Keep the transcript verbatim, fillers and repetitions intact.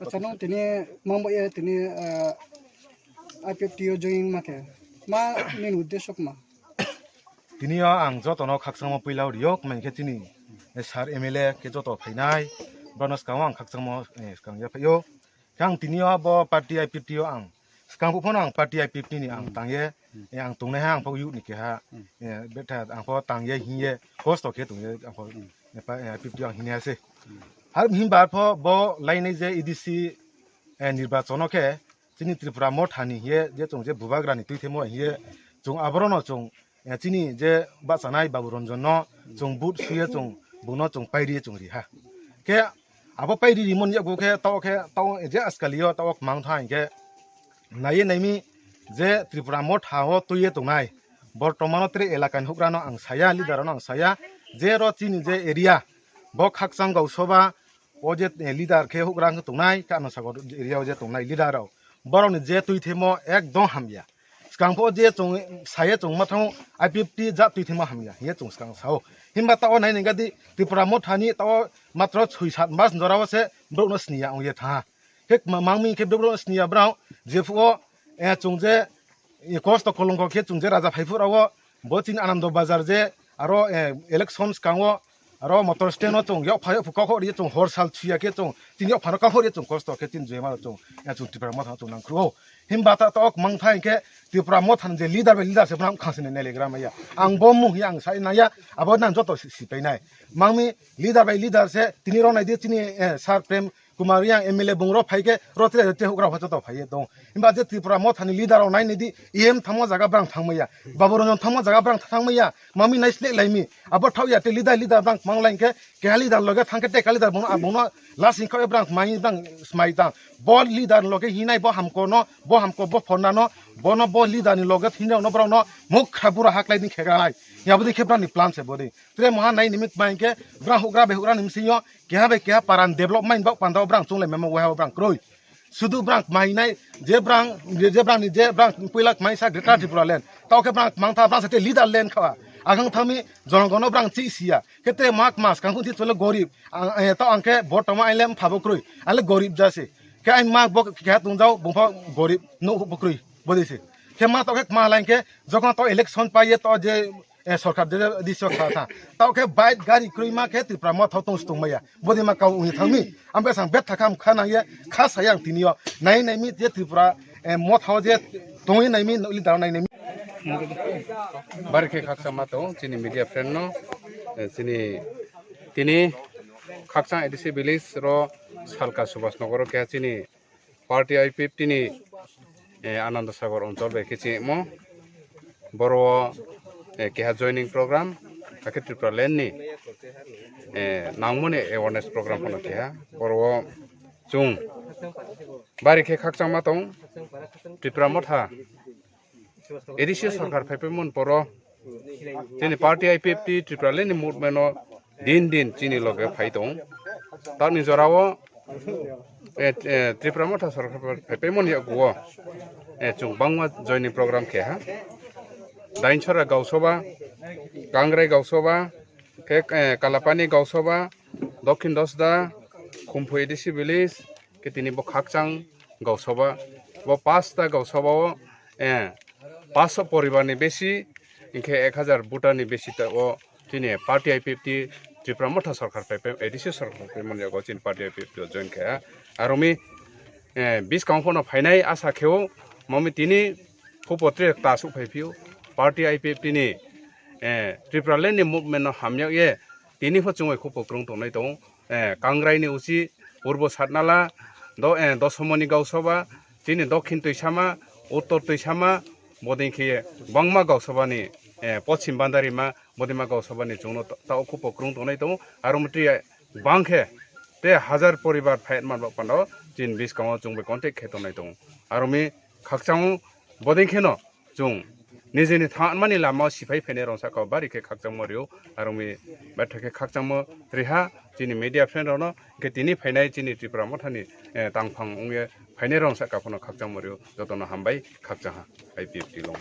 Acha, nung tini mangbo ye tini, ah, I P F T o join ma khe ma nini uddesho ma? Tini o ang joto no khakchangma puila o riyok mai khe chini, eh, sir M L A khe joto phainai, bono swkango ang khakchangma, eh, swkang ya phaio. Khe ang tini o bo party I P F T o ang swkang phano ang party I P F T ni ang tang ye, eh, ang tongnai ha ang pho youth ni keha, eh, betha ang pho tang ye hing ye kosto khe tong ye ang pho, eh, pa-, eh, I P F T o ang hini ha se. Har himba pho bo lainai je A D C, eh, nirbachon o khe chini Tripura Motha ni hiye je chwng je Bubagra ni twi themo hiye chwng aboro no chwng, eh, chini je bachanai Babu Ranjan no chwng vote suye chwng buno chwng pairi chwng ri ha. Khe abo pairi rimon yakgo khe to khe to je askalio to mang tha hinkhe naiye naimi je Tripura Motha o twiye tongnai bortomano tre elaka ni hugra no ang saya, leader no ang saya je ro chini je area bo Khakchang Gausoba o je, eh, leader khe hugra wngkhe tongnai, khe Anand Sagar area o je tongnai leader rok, borok ni je twi themo ekdom hamya. Swkang pho je chwng saye chwng ma thango, I P F T ja twi themo hamya, hiye chwng swkang sao. Himba ta o nai nai gadi Tripura Motha ni ta o matro soi sat mas jora o se borok no sniya ong ye tha. Khe ma-, mangmi khe borok no sniya brao, je phuo, eh, chwng je, eh, kosto kolongko khe chwng je raja phai phuru o, bo chini Anando Bazar je, aro, eh, election swkango, aro motor stand o chwng yok phai yok phu kok hori chwng hor sal chuya khe chwng, chini yok phano kok hori chwng kosto khe chini jema chwng, eh, chwng Tripura Motha chwng nang khru o. Himba ta tok mang thai khe Tripura Motha ni je leader bai leader se bwnang khang sini nelegra maya. Ang bo mung hi ang sai naya, abo nang joto si, si pai nai. Mangmi leader bai leader se tini rok nai di chini, eh, sir Prem Kumar yang M L A bung rok phai khe rotri rotri hugra pha joto phai ye tong. Himba je Tripura Motha ni leader rok nai nai di E M thangma jaga brang thang maya. Babu Ranjan thangma jaga brang thang maya. Mami nai slek lai mi. Abo thau ya te leader leader brang mang lai khe keha leader loge thang khe te ka leader bung abung no lasing kha brang mai brang smai tang. Bo leader loge hinai bo hamko no bo hamko bo phonna no bo no bo leader ni loge hinai no brang no muk kha bura haklai ni khega lai. Ya bo di khe brang ni plan se bo di. Tre moha nai nimit mai khe brang hugra be hugra ni msing yo keha bai keha paran development bak panda o brang chunglai memo weha o brang kroi. Sudu brang mai nai je brang, je, je brang ni je brang puila mai sa Greater Tripura Land. Tao khe brang mang tha brang sa te leader land khawa. Agang thami jonogono brang chi siya. Khe te mak mas kang khun thi chole gorib. Ang, eh, tao ang khe bottom ai lem phabo kroi. Ale gorib jase. Khe ai mak bo khe tung jao bung pha gorib no bo kroi. Bo de se. Khe ma tao khe ma lain khe jokon tao election pai ye tao je eh, sorkar de, de sorkar tha. Tao khe bike gari kroi ma khe Tripura Motha tong stung maya. Bodi ma kau uni thangmi. Ang besang bet thakam kha nang ye, kha sayang tini yo. Nai nai mi je Tripura, eh, Motha je tongwi nai mi, leader nai nai mi. Bari khe khaksa ma tong chini media friend no, eh, chini tini Khakchang A D C village ro Salka Subhas Nagar ro khe chini party I P F T ni, eh, Ananda Sagar Anchal bai khe chengmo. Boro, eh, keha joining program, hakhe Tripura Land ni, eh, nangmani awareness program phano keha. Boro chung bari khe khakchangma tong Tripura Motha A D C sorkar phaipaimon poro chini party I P F T Tripura Land ni movement o din din chini loge phai tong. Tamni jorao, eh, eh, Tripura Motha sorkar phaipaimon yaguo, eh, chung bangma joining program keha. Dainchora Gausoba, Kangrai Gausoba, khe, eh, Kalapani Gausoba, Dokhin Dosda, Khumpui A D C village, khe tini bo Khakchang Gausoba, bo pasta Gausoba o, eh, paso poribar ni besi, hingkhe ek hazar voter ni besi ta o chini party I P F T Tripura Motha Sarkar pai pai, A D C sarkar pai mani yago chini party I P F T o join kha. Aroni, eh, biskang phano phainai asa kheo, mami tini khupo tre ta suk phai phio, party I P F T ni, eh, Tripura land ni movement no hamyak ye, tini pho chungwi khupo krung tongnai tongo. Eh, Kangrai ni usi, Purbo Satnala, do-, eh, Dosomoni Gausaba, chini Dokhin Twisama, Uttor Twisama, boding khe bangma Gausaba ni, eh, Pochim Bandarima, bodima Gausaba ni chungno ta-, tao khupo krung tongnai tongo. Aro motwi bang khe te hazar poribar phai man ba pando chini biskango chungbai contact khe tongnai tongo. Aro mi khakchango boding kheno chwng nijini thangmani lamao siphai phainai rong saka bari khe khakchangma rio, aro mi betha khe khakchangma riha chini media friend rokno, khe tini phainai chini Tripura Mothani, eh, tangphang wngye phainai rong saka phano khakchangma rio, jotono hambai khakchangha I P F T long.